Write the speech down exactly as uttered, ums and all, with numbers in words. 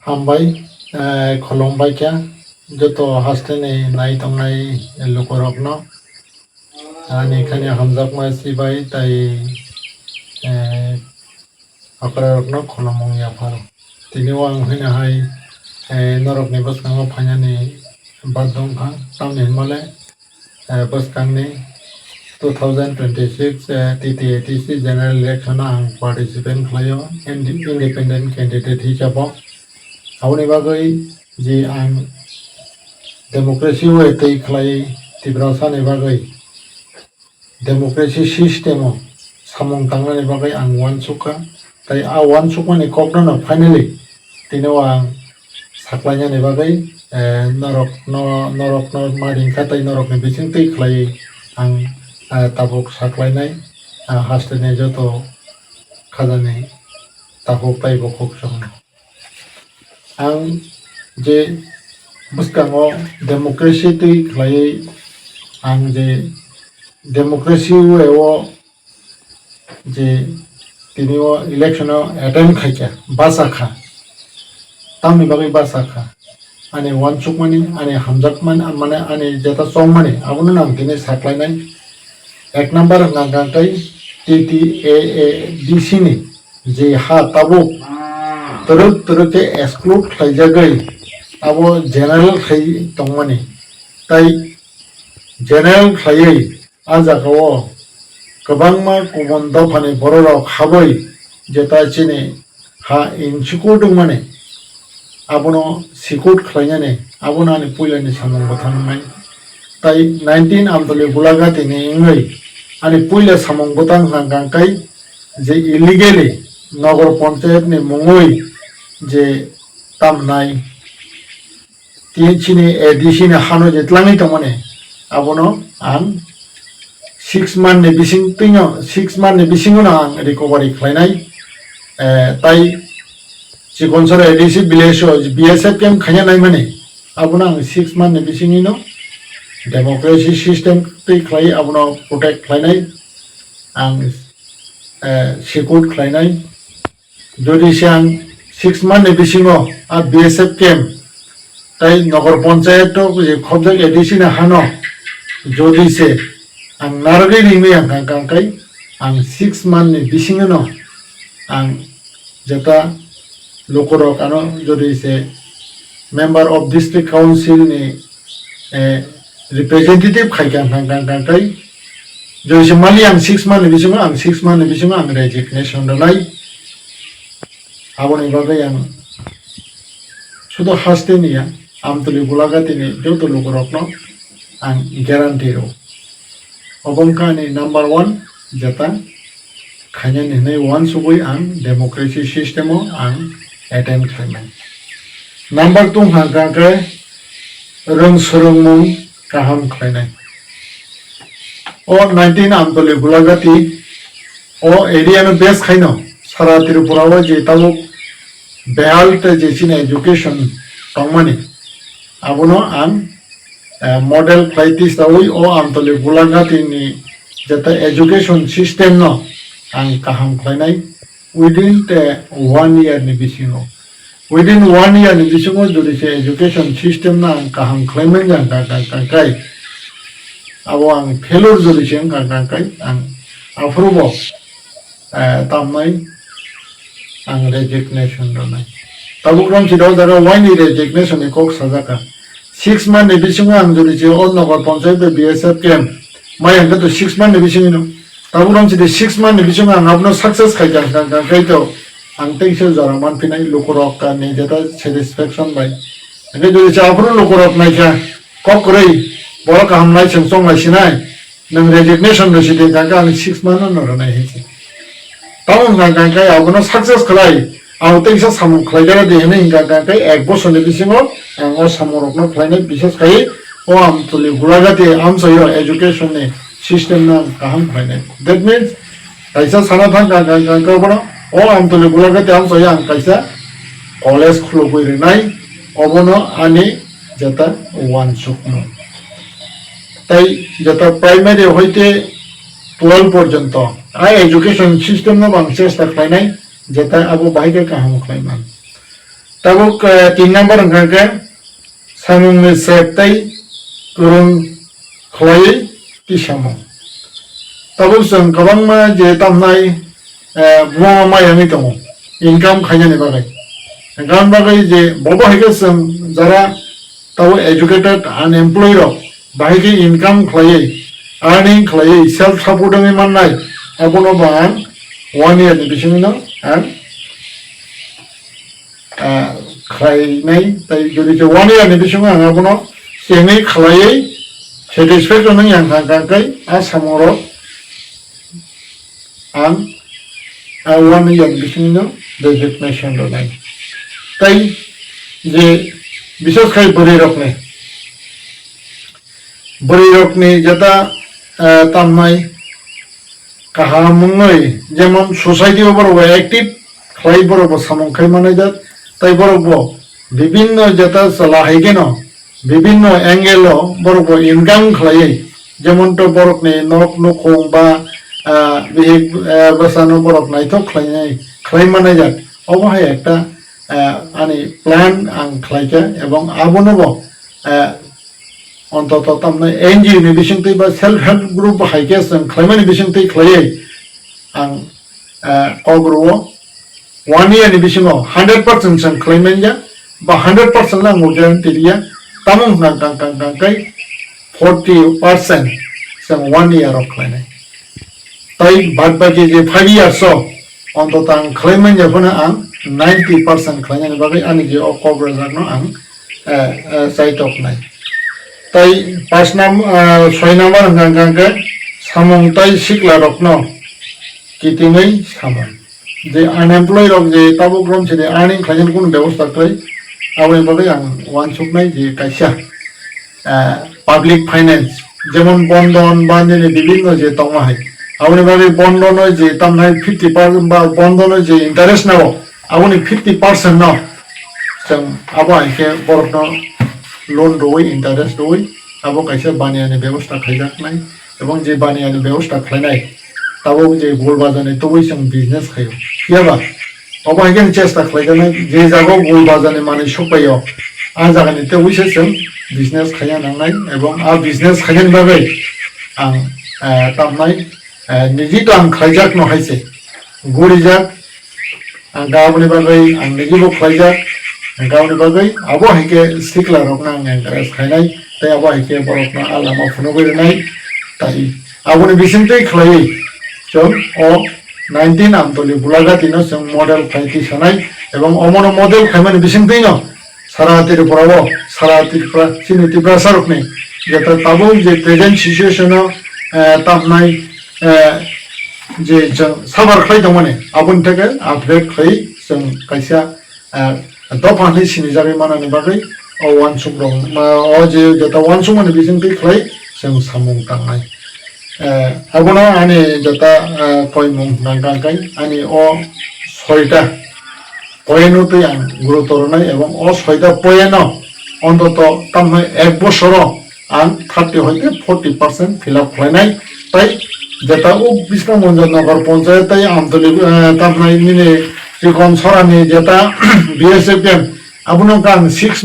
Hambai, eh, khulumbai kha joto hasteni nai tongnai lukurokno. Ani khani hamjakma sibai tai, eh, okrarokno khulumung yapharo. Tini o ang hwnwi hai, eh, norokni bwskango phainani bathang kha, tamni hwnmale, eh, bwskangni two thousand twenty-six, eh, T T A D C general election o ang participate khlaio, indi-, independent candidate hisabo. Aboni bagwi je ang democracy o tei khlai Tiprasani bagwi democracy system o samung tangnani bagwi ang uansukha. Tai a uansukmani kokno no finally tini o ang saklainani bagwi, eh, norokno, norokno ma ringkha tai norokni bising twi khlaiwi ang, eh, tabuk saklainai, ah, hasteni joto khajani takhuk tai bukhuk chwngno. Ang je bwskango democracy twi khlaiwi ang je democracy way o je tini o election o attend khaikha, bachakha. Tamni bagwi bachakha? Ani uansukmani, ani hamjakmani, mane ani jeta chongmani, abono ang tini saklainai. Ek number hwnkha khe T T A A D C ni je ha tabuk twrwk twrwk khe exclude khlaijagwi abo general khai tongmani. Tai general khaiwi a jagao kwbangma kubun dophani bororok habwi jeta chini ha insecure wngmani, abono secure khlainani, abono ani puilani samung bwthang wngnai. Tai nineteen Amtoli Gulagati ni wngwi ani puila samung bwthang hwnkha khe je illegally Nogor Panchayat ni mungwi je tamnai, tini chini A D C ni hano je tlangwi tongmani, abono ang six month ni bising twino, six month ni bisingo no ang recovery khlainai. Eh, tai Chikonsora A D C village o B S F camp khaina naimani, abono ang six month ni bisingino democracy system twi khlai abono protect khlainai, ang, eh, secure khlainai. Jodi se ang six month ni bisingo a B S F camp tai Nogor Panchayat o je khobjak A D C ni hano jodi se ang narwgwi ringwi ang kang kang kai, ang six month ni bisingo no ang jeta lukurok ano jodi se member of district council ni, eh, representative khai kang kang kang kang kai, jodi se mali ang six month ni bisingo, ang six month ni bisingo ang resignation rwnai. Aboni bagwi ang sudo haste niya, Amtoli Gulagati ni joto lukurokno ang guarantee rw. Obo wngkha ani number one jeta khainani hwnwi uansugwi ang democracy system o ang attend khlainai. Number two hwnkha khe rwng swrwngmung kaham khlainai. O nineteen Amtoli Gulagati o area no base khaino sara Tripura o je tabuk behal tei je chini education tongmani, abono ang, eh, model khlai tisaui o Amtoli Gulagati ni jeta education system no ang kaham khlainai within the one year ni bisingo. Within one year ni bisingo jodi se education system no ang kaham khlai manya kha, kha, kha, khai, abo ang failure jodi se wngkha kha, khai, ang aphuru bo, eh, tamnai ang resignation rwnai. Tabuk rom si o jaga waini resignation ni kok sajak kha. Six month ni bisingo ang jodi se o Nogor Panchayat bai B S F camp mai hwnkhe to six month ni bisingo no. Tabuk rom si six month ni bisingo ang abono success khai kha, kha, kha, khai to ang teisa jora manphinai lukurok ni jeta satisfaction bai. Hwnkhe jodi se aphuru lukurok naikha kok kwrwi borok kaham lai chwng chonglai sinai. Nwng resignation rw sidi hwnkha khe ang six month no rwnai hinwi. Tamo hwnkha khe abono success khlai, ang tei kisa samung khlai khe di hinwi hwnkha khe ek bosor ni bisingo ang o samung rokno khlainai, bises khai o Amtoli Gulagati amchaio education ni system no ang kaham khlainai. That means kaisa sana thang kha kha kha kha bono o Amtoli Gulagati amchaio ang kaisa college khulugwi rwnai, obono ani jeta uansukmung. Tai jeta primary hoite twelve porjonto a education system no bang chesta khlainai, jeta abo bahai khe kaham khlaiman. Tabuk, eh, tin number hwnkha khe samungni sep tei kwrwng khlaiwi tisamung. Tabuk chwng kwbangma je tamnai, eh, buma maya wngwi tongo income khainani bagwi. Hwnkha bagwi je bobo hai khe chwng jara tabuk educated, unemployed rok bahai khe income khlaiwi, earning khlaiwi, self support wngwi mannai, abono bo ang one year ni bisingno ang, ah, khlainai. Tai jodi khe one year ni bisingo ang abono chengwi khlaiwi satisfaction wngya wngkha, hwnkha khe a samungrok ang a one year bisingno designation rwnai. Tai je bises khai bwrwi rokni, bwrwi rokni jeta, eh, tamnai kaham wngwi, jemon society o borok bo active khlai, borok bo samung khai manai jak, tai borok bo bibinno jeta chwla hai kheno bibinno angle o borok bo income khlaiwi, jemon to borokni nok nukhung ba, ah, bihik, ah, bwsano borok naithok khlainai, khlai manai jak. Obo hai ekta, ah, ani plan ang khlaikha, ebong abono bo, ah, ontoto tamno N G O ni bisingtwi ba self help group hai khe chwng khlaimani bisingtwi khlaiwi ang, ah, kok rwo. One year ni bisingo hundred percent chwng khlai manya, ba hundred percent no ang guarantee riya, tamo hwnkha kang kang kang kai forty percent chwng one year o khlainai. Tai bad baki je five years o ontoto ang khlai manya phano ang ninety percent khlainani bagwi ani je o kok rwjakno ang, eh, eh, chaitok nai. Tai pas nam, eh, soi number hwnkha hwnkha khe samung tai sikla rokno kitingwi samung. Je unemployed rok je tabuk rom sini earning khlainani kunu bebosta kwrwi, aboni bagwi ang uansuknai je kaisa, ah, public finance, jemon bondon ba nini bibinno je tongma hai, aboni bagwi bondono je tamnai fifty percent ba bondono je interest nao, aboni fifty percent no chwng abo hai khe borokno loan rwui, interest rwui, abo kaisa baniani bebosta khaijaknai. Ebong je baniani bebosta khlainai, tabuk je gul bazarni tubui chwng business khaio. Phiyaba obo hai khe chesta khlaijaknai, je jaga gul bazarni manwi sokpaio, a jagani tubui se chwng business khaina nangnai. Ebong a business khainani bagwi ang, eh, tamnai, eh, niji to ang khlaijakno hai se gurijak, ang aboni bagwi ang niji bo khlaijak, ang aboni bagwi abo hai khe sikla rokno ang encourage khainai, tei abo hai khe borokno a lama phunugwi rwnai. Tai aboni bisingtwi khlaiwi chwng o nineteen Amtoli Bulagati no chwng model khlai tisanai, ebong omono model khlaimani bisingtwi no sara Tripura o, sara Tripura, chini Tiprasa rokni jeta tabuk je present situation o, eh, tamnai, eh, je chwng suffer khlai tongmani, aboni theke upgrade khlai chwng kaisa, eh, dopha hinwi sinijagwi manani bagwi o uansuk rok, ma, o je jeta uansukmani bisingtwi khlai chwng samung tangnai. Eh, abono ani jeta, eh, koimung hwnkha hwnkha khe ani o soita poyeno twi ang gurutor rwnai, ebong o soita poyeno ontoto tamhai ek bosoro ang thirty hoite forty percent fill up khlainai. Tai jeta o Biswamanja Nagar Panchayat tai Amtoli, eh, tamhai nini Chikon Sorani jeta B S F M, abono ang six